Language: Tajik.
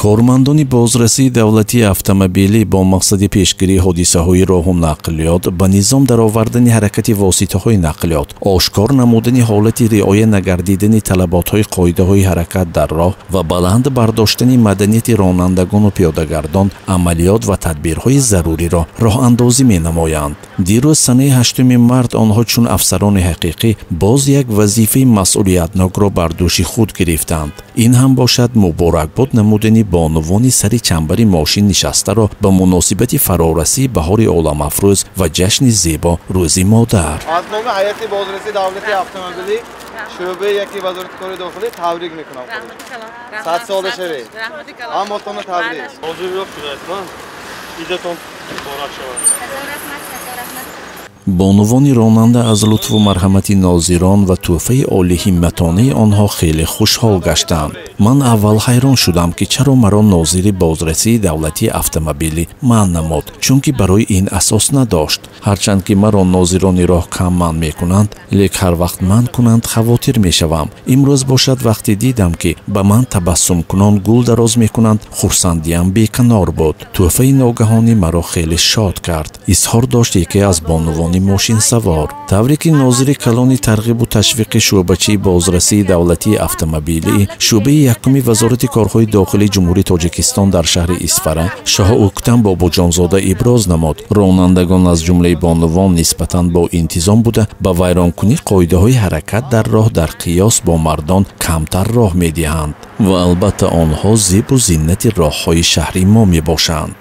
Кормандони бозрасии давлатии автомобилӣ бо мақсади пешгирии ҳодисаҳои роҳу нақлиёт, ба низом даровардани ҳаракати воситаҳои нақлиёт, ошкор намудани ҳолати риоя нагардидани талаботҳои қоидаҳои ҳаракат дар роҳ ва баланд бардоштани маданияти ронандагону пиёдагардон амалиёт ва тадбирҳои заруриро роҳандозӣ менамоянд. Дирӯз, санаи 8 март, онҳо чун афсарони ҳақиқӣ боз як вазифаи масъулиятнокро бар дӯши худ гирифтанд. Ин ҳам бошад муборакбод намудани бонувони сари чамбари мошин нишастаро ба муносибати фарорасии баҳори оламафрӯз ва ҷашни зебо, Рӯзи модар. Аз номи ҳайати бозрасии давлати автомобилӣ, шӯъбаи яки Вазорати кори дохилӣ табрик мекунам. 100 сола шавед, ҳаматонро табрик. Ҳозир шудааст, идатон муборак шавад. Бонувони ронанда аз лутфу марҳамати нозирон ва тӯҳфаи олиҳимматонаи онҳо хеле хушҳол гаштанд. Ман аввал ҳайрон шудам, ки чаро маро нозири бозрасии давлатии автомобилӣ манъ намуд, чунки барои ин асос надошт. Ҳарчанд ки маро нозирони роҳ кам манъ мекунанд, лек ҳар вақт манъ кунанд, хавотир мешавам. Имрӯз бошад, вақте дидам, ки ба ман табассумкунон гул дароз мекунанд, хурсандиам беканор буд. Тӯҳфаи ногаҳонӣ маро хеле шод кард, изҳор дошт яке аз бонувони мошинсавор. Тавре ки нозири калони тарғибу ташвиқи шӯъбачаи бозрасии давлатии автомобилии шӯъбаи якуми Вазорати корҳои дохилии Ҷумҳурии Тоҷикистон дар шаҳри Исфара Шоҳуктам Бобоҷонзода иброз намуд, ронандагон, аз ҷумлаи бонувон, нисбатан бо интизом буда, ба вайронкунии қоидаҳои ҳаракат дар роҳ дар қиёс бо мардон камтар роҳ медиҳанд ва албатта онҳо зебу зиннати роҳҳои шаҳри мо мебошанд.